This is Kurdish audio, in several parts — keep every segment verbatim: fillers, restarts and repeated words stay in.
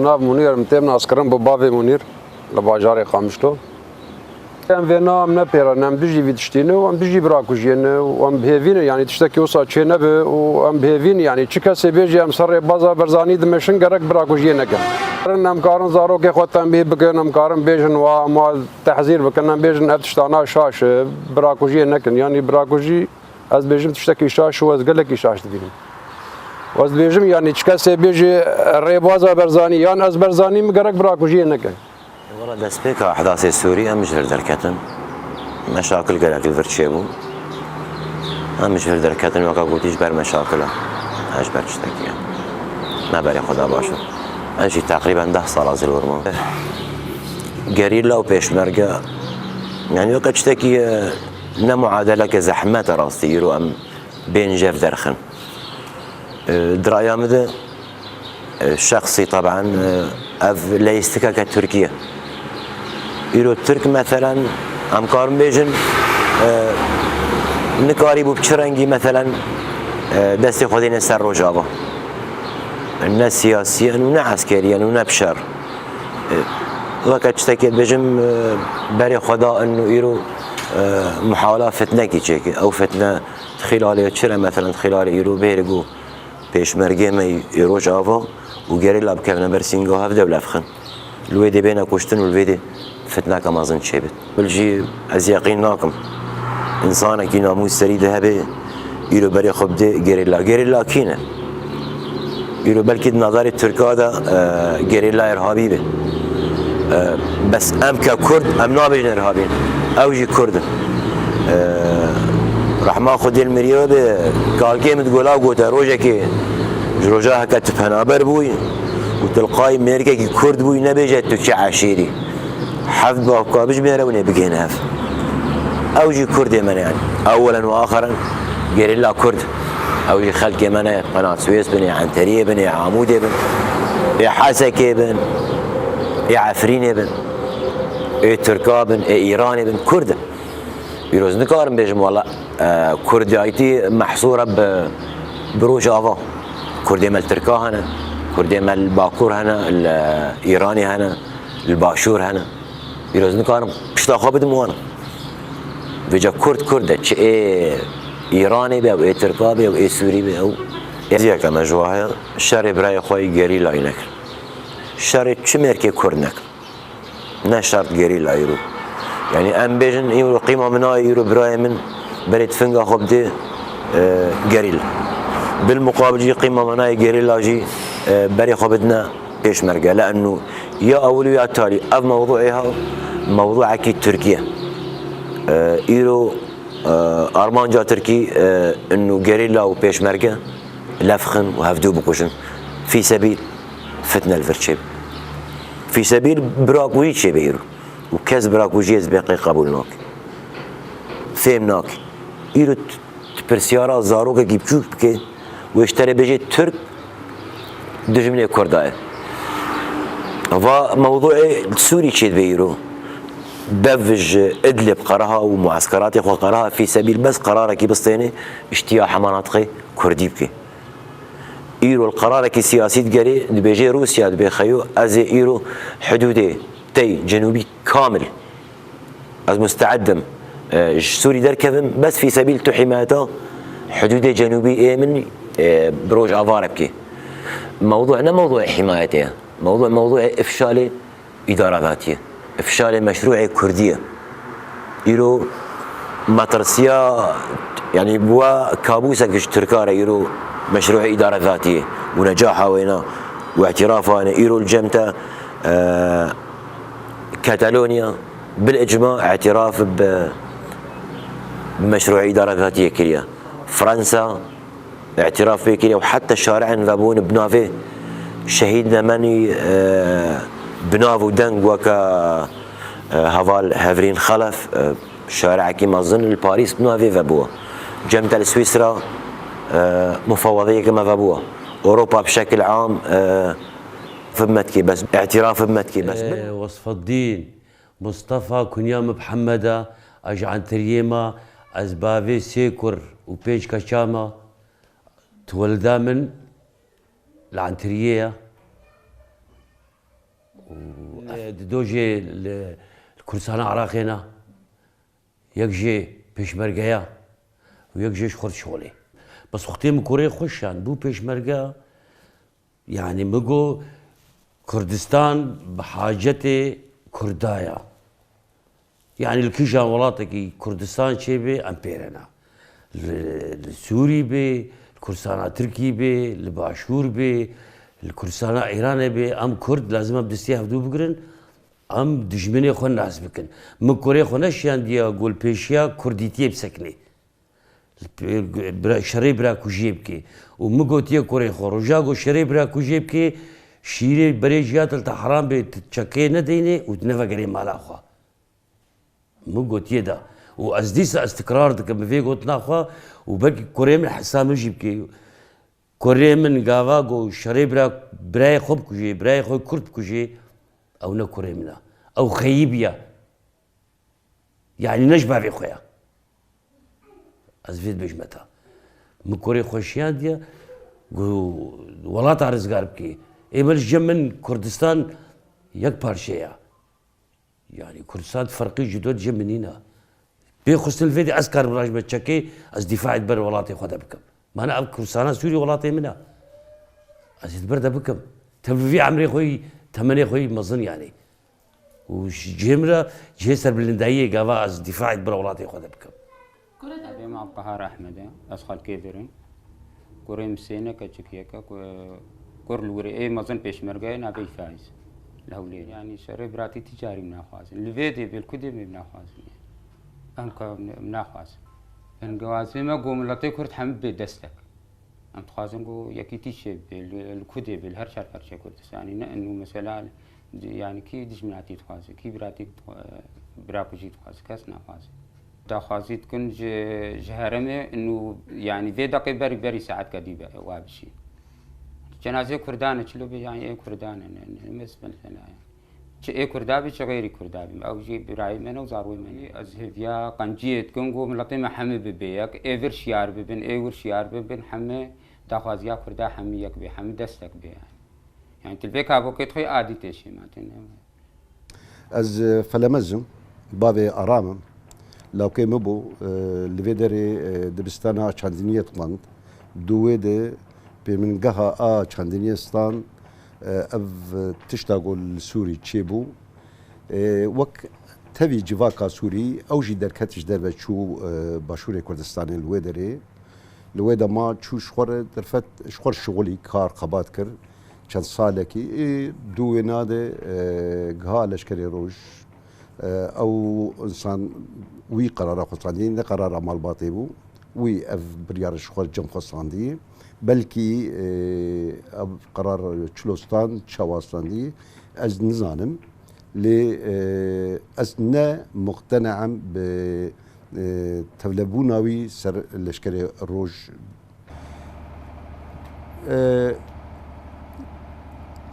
Nav Munîr, em têm naskirin bi bavê Munîr li bajarê Qamişlo. Em vêna em ne pêran, em dijî vî tiştî ne û em dijî birakujiyê ne û em bi hêvî ne, yanî tiştekî wisa çê nebe û em bi hêvî ne, yanî çi kesê bêjî em ser rêbaza Berzanî dimeşin gerek birakujiyê nekin. Em karin zarokê xwe tenbîh bikin, em karin bêjin wa, em wa tehzîr bikin, em bêjin ev tiştana şaş e, birakujiyê nekin, yanî birakujî Ez dibêjim tiştekî şaş û ez gelekî şaş dibînim. Û ez dibêjim, yanî çi kesê bêjî rêbaza Berzanî yan ez Berzanî, min gerek birakujiyê neke. Wela destpêka ehdasê Sûrî em ji vir derketin. Meşakil gelek li vir çêbû. Em ji vir derketin, weke gotî, ji ber meşakila. Ne ji ber tiştekî ye. Me berê xwe da baş. Ez jî teqrîben deh sala zilor mam. Gerîla û pêşmerge, yanî weke tiştekî, e, ne muadeleke zehmet e rastî, îro em bên jev derxin. E, di raya min de, e, şexsî teben, e, ev leyîstikeke Tirkî ye. Îro Tirk, meselen, em karin bêjin, e, nikarîbû bi çi rengî, meselen, e, destê xwe dêne ser Rojava. Ne siyasî in û ne eskerî in û ne bi şer. E, weke tiştekê dibêjim, e, berê xwe da in û îro, e, muhawela fitnekî çêke. Ew fitne di xîlalê çi re, meselen, di xîlalê îro bêrê ku pêşmergê me yê Rojava û gerîla bikevine ber sînga hev de û levxin. Li wê dê bêne kuştin û li wê dê fitneke mezin çêbit. Bil jî ez yeqîn nakim. Însanekî namûs serî de hebe, îro berê xwe bidê gerîla. Gerîla kî ne? Îro belkî di nazarê Tirka de, e, gerîla irhabî be. E, bes em ke Kurd, em nabêjin irhabî. Ew jî Kurd in. E, rehma Xwedê li miriyê be, kalkê min di gola gote, rojekê ji roja heke tu penaber bûyî û tu li qayî mêrikekî Kurd bûyî, nebêje tu çi eşîrî. Heft bavka bijmêre û nê bigihîne hev. Ew jî Kurdê me ne yani. Ewwelen û axiren gerîla Kurd. Ew jî xelkê me ne. Qena Swês bin, ê Enteriyê bin, ê Amûdê bin, ê Hesekê bin, ê Efrînê bin, ê Tirka bin, ê Îranê bin. Kurd in. Îro ez nikarim bêjim wela, e, kurdiyayîtî mehsûr e bi, bi Rojava. Kurdê me li Tirka hene, Kurdê me li Bakur hene, li Îranê hene, li Başûr hene. Îro ez nikarim pişta xwe bidim wan. Vêca Kurd Kurd e, çi ê Îranê be, ew ê Tirka be, ew ê Sûrî be, ew ê. Ziyeke me ji wa heye, şerê birayê xwe yî gerîlayî nekin. Şerê çi mêrkê Kurd nekin. Ne şert gerîla îro. Yanî em bêjin îro qîma min nayê îro birayê min berê tifinga xwe bidê, e, gerîl. Bil muqabil jî qîma min nayê gerîla jî, e, berê xwe bidine pêşmerge. Le'ennu ya ewil û ya talî ev mewduê ha mewduekî Tirkî ye. E, îro, e, armanca Tirkî, e, innu gerîla û pêşmerge levxin û hevdû bikujin. Fî sebîl fitne li vir çêbe. Fî sebîl birakujî çêbe îro. Û kes birakujiyê zibêqê qebûl nake. Fêm nake. Îro tu, tu pirsyara zarokekî biçûk bike, wê ji te re bêje Tirk dijminê Kurda ye. Va mewduê li Sûrî çêdibe îro. Dev ji Idlib qeraha û mueskeratê xwe qeraha fî sebîl bes qerarekî bistêne, ji tiya hemanatixê Kurdî bike. Îro li qerarekî siyasî digerê, dibêje Rûsya dibê xeyo, ez ê îro hidûdê tey cenûbî kamil, ez musteed im, e, ji Sûrî derkevim, bes fî sebîl tu hîmayeta hidûdê cenûbî ê min, e, bi Rojava re bikî. Mewdu ne mewduê hîmayetê ye. Mewdu mewduê ifşalê îdara zatî ye. Ifşalê meşrûê kurdî ye. Îro metirsiya, yanî bûa kabûsek ji Tirka re îro meşrûê îdara zatî ye. Û necaha wêna û îtîrafa wêne îro li cem te, e, Katalonîya bil îcma îtîraf bi, bi meşrûê îdara zatî ye kiriye. Fransa, îtîraf pê kiriye û heta şariyên vebûn bi navê Şehîd Nemenî, e, bi nav û deng weke, e, heval Hevrîn Xelef, e, şariyekî mezin li Parîs bi navê vebû. Cem te li Swîsra, e, mufawedeyeke me vebû. Ewropa bi şekil am, e, bi me dikê bes, îtîraf bi me dikê bes. E, Wesfeddîn Mustafa, kunya min Mihemed e, ez ji Enteriyê me, ez bavê sê kur û pênc keça me. Twelida min li Enteriyê ye. Di do jê li, li Kurdistana Iraqê ne. Yek jê pêşmerge ya û yek jê ji xwe dişolê. Bes wextê min kurê xwe şand bû pêşmerge, yanî min got, Kurdistan bi hacetê Kurda ya. Yanî li kîjan welatekî Kurdistan çêbê, em pê re ne. Li, li Sûrî bê, li Kurdistana Tirkî bê, li Başûr bê, li Kurdistana Îranê bê, em Kurd lazim em destê hevdû bigirin, em dijminê xwe nas bikin. Min kurê xwe neşiyandiya ku li pêşiya Kurdîtiyê bisekinê. Li pê-, bira-, şerê birakujiyê bike. Û min gotiye kurê xwe, roja ku şerê birakujiyê bike, şîrê berê jiya te li Tehran bê, tu çekê nedeyne û tu nevegerê mala xwe. Min gotiye da. Û ez dîsa ez tikrar dikim bi vê gotina xwe û belkî kurê min hesa min jî bike. Kurê min gava ku şerê bira, birayê xwe bikujê, birayê xwe Kurd bikujê, ew ne kurê min e. Ew xeyî bîya. Yanî ne ji bavê xwe ya. Ez vê dibêjime te. Min kurê xwe şiyandiye, ku welata rizgar bike. Ê min ji cem min Kurdistan yek parçe ya. Yanî Kurdistan ferqî ji do cem min nîne. Pê xistin vê de ez karim rajme çekê, ez dîfaê di ber welatê xwe de bikim. Mana ev Kurdistana Sûrî welatê min e. Ez ê di ber de bikim. Te bi vî emrê xwe yî, temenê xwe yî mezin yanî. Û ji cihê min re, cihê serbilindayiyê gava ez dîfaê di ber welatê xwe de bikim. Navê min Abdulqehar Ehmed e. Ez xelkê Dir im. Kurê min sê ne, keçik yek e. Ku-, kur li wir ê mezin pêşmerge ye, navê Faiz. Li Hewlêrê. Yanî şerê biratî ti carî min naxwazin. Li vê dê bê, li ku dê bê min naxwazin. Em ka min naxwazin. Hingewazê me ku miletê Kurd hemî bê destek. Em dixwazin ku yekîtî çêbibe li, li ku dê bê, li her çar parçeya Kurdistanê. Ne inu mesela, yanî kî dijminatî dixwaze, kî biratî dixwa-, birakujî dixwaze, kes naxwaze. Daxwazî dikin ji, ji herêmê inu, yanî vê deqê berî, berî saetka dî be, wa bişî. Cenazê Kurdan e, çilo bê, yanî ê Kurdan e, ne, ne, ne, mes-, mesela, yanî. Çi ê Kurda bî, çi xêrî Kurda bî. Ew jî birayê me ne û zarwê me ne. Ez hêviya qenciyê dikim ku miletê me hemî bibe yek. Ê vir şiyar bibin, ê wir şiyar bibin, hemî daxwaziya Kurda hemî yek bê, hemî destek bê yanî. Yanî tu li vê kabokê dixwî adî tê şêmatin. Ez, e, Felemez im, bavê Aram im. Lawkê min bû, e, li vê derê, e, dibistana çandiniyê dixwend. Dû wê de pêmingeha a çandiniyê stand, e, ev tişta ku li Sûrî çêbû. E, wek tevî civaka Sûrî, ew jî derket ji derve çû, e, Başûrê Kurdistanê li wê derê. Li wê dema çû ji xwe re derfet, ji xwe re şixulî, kar, xebat kir. Çend salekî, ê, dû wêna de, e, giha Leşkerê Roj, e, ew însan wî qerara xwe standî, ne qerara malbatê bû. Wî ev biryar ji xwe cem xwe standî. Belkî, e, ev qerar çilo stand, çawa standî, ez nizanim. Lê, e, ez ne muqtene im bi, e, tevlebûna wî ser Leşkerê Roj. E,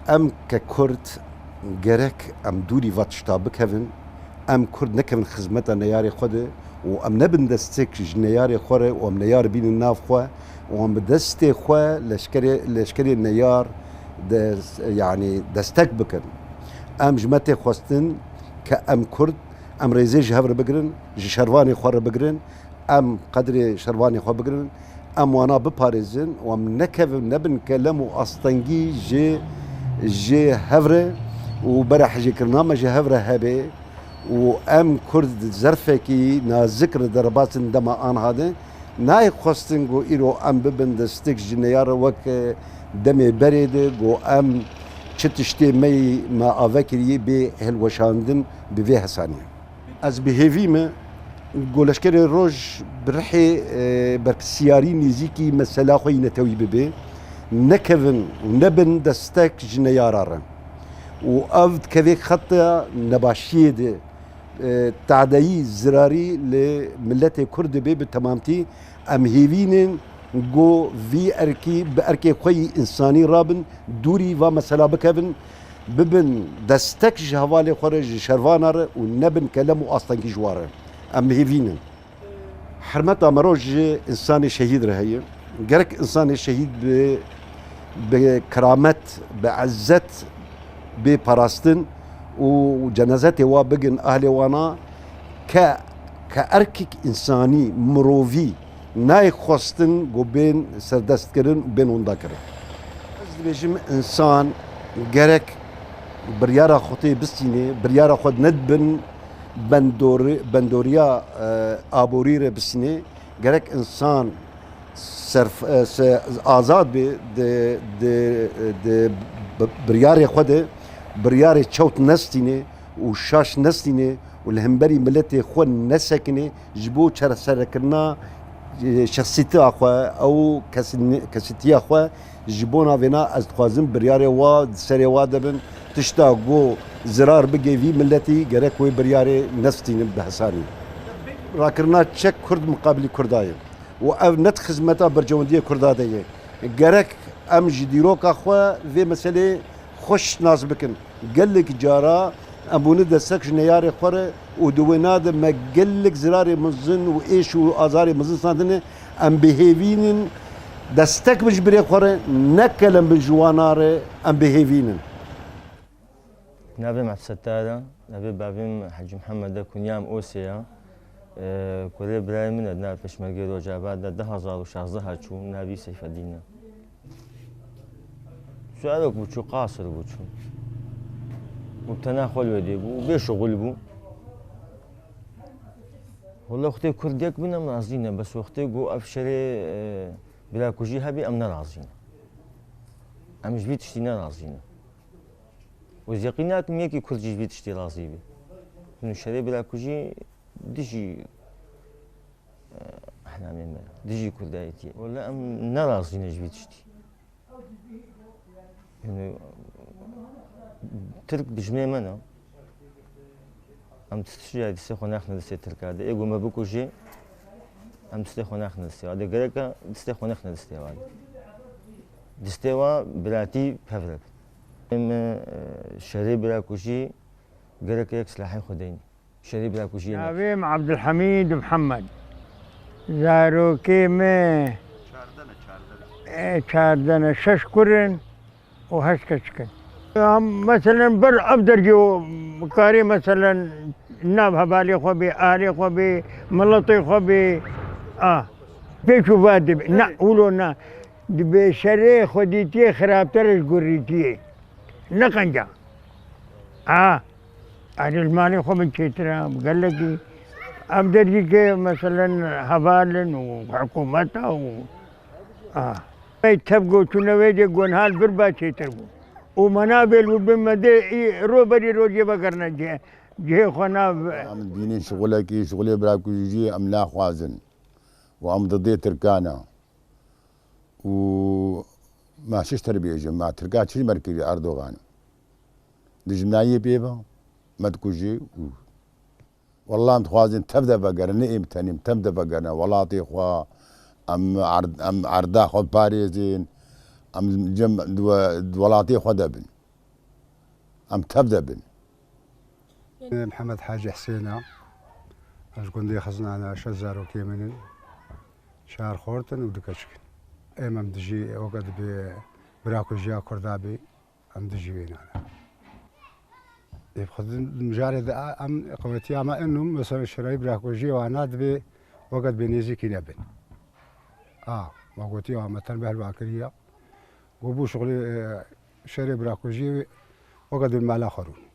em ke Kurd gerek em dûrî va tişta bikevin, em Kurd nekevin xizmeta neyarê xwe de û em nebin destek ji neyarê xwe re û em neyar bînin nav xwe û em bi destê xwe leşkerê, leşkerê neyar de, yanî destek bikin. Em ji me tê xwestin ke em Kurd, em rêzê ji hev re bigirin, ji şervanê xwe re bigirin, em qedrê şervanê xwe bigirin, em wana biparêzin û em nekevin, nebin kelem û astengî ji, ji hev re û bere hejêkirina me ji hev re hebe û em Kurd di zerfekî nazik re derbas in dema anha de. Nayê xwestin ku îro em bibin destek ji neyar wek, e, demê berê de ku em çi tiştê me yî me ave kirî bê hilweşandin bi vê hesanî. Ez bi hêvî me ku Leşkerê Roj bi rihê, e, berpirsiyarî nêzîkî mesela xwe yî netewî bibe, nekevin û nebin destek ji neyara re. Û ev dikeve xeta nebaşiyê de, e, tadeyî, zirarî li miletê Kurd dibe bi temamtî. Em hêvînin ku vî erkî bi erkê xwe yî însanî rabin, dûrî va mesela bikevin, bibin destek ji hevalê xwe re, ji şervana re û nebin kelem û astengî ji wan re. Em hêvînin. Hermeta mero ji însanê şehîd re heye. Gerek însanê şehîd bi, bi keramet, bi ezzet bê parastin û cenazetê wa bigin ahlê wana ke, ke erkek însanî, mirovî nayê xwestin ku bên serdestkirin û bên winda kirin. Ez dibêjim, însan gerek biryara xwe tê bistînê, biryara xwe nedibin bendor-, bendoriya, e, aborî re bistînê. Gerek însan serf-, e, se-, azad be, di, di, di bi-, biryarê xwe de, biryarê çewt nestîne û şaş nestîne û li hemberî miletê xwe nesekine, ji bo çareserkirina, e, şexsîtiya xwe, ew kesin-, kesîtiya xwe, ji bona vêna ez dixwazim biryarê wa di serê wa de bin, tişta ku zirar bige vî miletî, gerek wê biryarê nestînin bi hesanî. Rakirina çek Kurd miqabilî Kurda ye. Û ev ne di xizmeta berjewendiyê Kurda de ye. Gerek em ji dîroka xwe vê meselê xweş nas bikin. Gelek cara em bûne destek ji neyarê xwe re û di wêna de me gelek zirarê mezin û êş û azarê mezin standine. Em bihêvînin destek bin ji birê xwe re, ne kelem bin ji wana re, em bihêvînin. Navê me Setar e, navê bavê min Hecî Mihemed e, kunya min Osê ye. Kurê birayê min e, di nav Pêşmergê Rojava de du hazar û şazdeh çû, navî Seyfedîn e. Sualek bû çû, qasir bû çû. Û tena xwe li wê dê bû, û bê şixul bû. Wele wextê Kurd yek bin em razî ne, bes wextê ku ev şerê, e, birakujî hebî em ne razî ne. Em ji vî tiştî ne razî ne. Û ez yeqîn nakim yekî Kurd jî ji vî tiştî razî be. Hûn şerê birakujî dijî, eh, ehlamê me, dijî Kurdayetiyê. Wele em ne razî ne ji vî tiştî. Yani, Tirk dijminê me ne. Em tiştî distê xwe nexne distê Tirka de. Ê ku me bikujê, em distê xwe nexne distê wa de. Gereka distê xwe nexne distê wa de. Distê wa biratî pevre bin. Em, e, şerê birakujî gerek yek silahê xwe deyne. Şerê birakujiyê ne. Navê min Abdulhamîd Mihemed. Zarokê me, e, çardene, şeş kur in û heşt keçik in. Em, meselen, ber ev dergê û karê, meselen, nav hevalê xwe bê, alê xwe bê, miletê xwe bê, a, pêç û va dibe. Na, wilo na. Dibe şerê xwedîtiyê xirabtir e ji gurîtiyê. Ne qenca. A, erê li malê xwe bin çêtir e, bi gelekî. Ev dergî ke, meselen, heval in û hikûmet e û, a. Ey tev goçûne wê dê gonhal bir ba çêtir bû. Û me nabêl û bin me dê î ro berî rojê vegerine cihê, cihê xwe nav. Em dibînin şixulekî, şixulê birakujiyê em naxwazin. Û em didê Tirkan e. Û ma çi ji te re bêjim, ma Tirka çi ji me re kiriye Erdogan? Dijminayiyê pê ve, me dikujê û Wallah em dixwazin tev de vegerin, ne êm tenê, em tev de vegerin welatê xwe, em erd-, em erda xwe biparêzin, em cem di we-, di welatê xwe de bin. Em tev de bin. Mihemed Hacî Hisên e. Ez gundê Xiznan e, şeş zarokê min in. Çar xort in û du keçik in. Êm em dijî, weke dibê birakujiya Kurda bî. Em dijî wê nane. Ê, bi xwe di mijarê de a, em qewetiya me in û, mesela, şerayî birakujiyê wana dibê weke dibê nêzîkî nebin. A, me gotiya me tenbeh li ba kiriya. Got bû şixulê, e, şerê birakujiyê wê weke dibê mala xwe rûn.